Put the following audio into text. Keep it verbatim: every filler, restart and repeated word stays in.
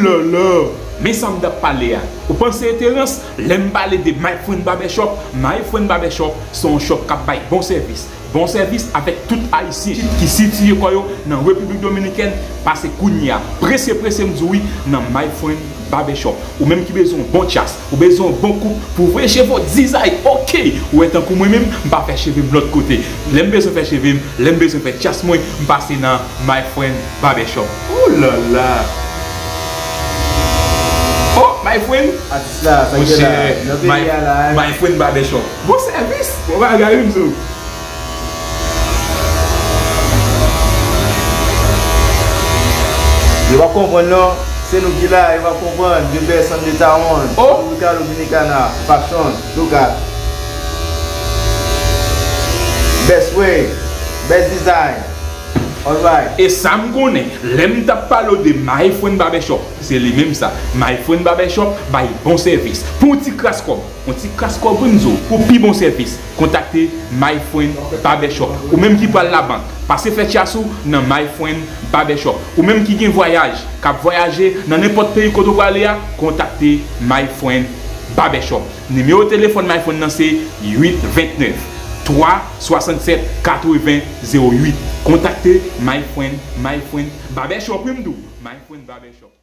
Lala! Men sa m t ap pale a. Ou panse e te rans? Lè m pale de My Friend Barbershop, My Friend Barbershop se yon shop k ap bay bon sèvis. Bon sèvis avèk tout Ayisyen ki sitiye kò yo nan Repiblik Dominikèn, pase kounye a. Prese, prese, m di w wi, nan My Friend Barbershop. Ou menm ki bezwen yon bon tchas, ou bezwen yon bon koup pou voye cheve w dizay, oke! Ou wè tankou mwen menm, m pa fè cheve m lòt kote. Lè m bezwen fè cheve m, lè m bezwen fè tchas mwen, m pase nan My Friend Barbershop. Oh la la! Oh, my friend! Atis la, sa ki la? Monchè, nan peyi a la, eh. My Friend Barbershop. Bon sèvis, bon bagay wi, m di w. Yo p ap konprann non. Se nou ki la, yo p ap konprann. The best on the town. Oh! República Dominicana, fashion, look at. Best way, best design. Alright. E sa m konnen, lè m t ap pale w de My Friend Barbershop, se li menm sa. My Friend Barbershop bay bon sèvis. Pou yon ti kras kòb, yon ti kras kòb wi, m di w, pou pi bon sèvis, kontakte My Friend Barbershop. Ou menm ki pral labank, pase fè tchas ou nan My Friend Barbershop. Ou menm ki gen vwayaj, k ap vwayaje nan nenpòt peyi kote w prale a, kontakte My Friend Barbershop. Nimewo telefòn My Friend nan se uit vennèf, twa swasannsèt, katreven, zewo uit. Kontakte My Friend, My Friend Barbershop, wi, m di w. My Friend Barbershop.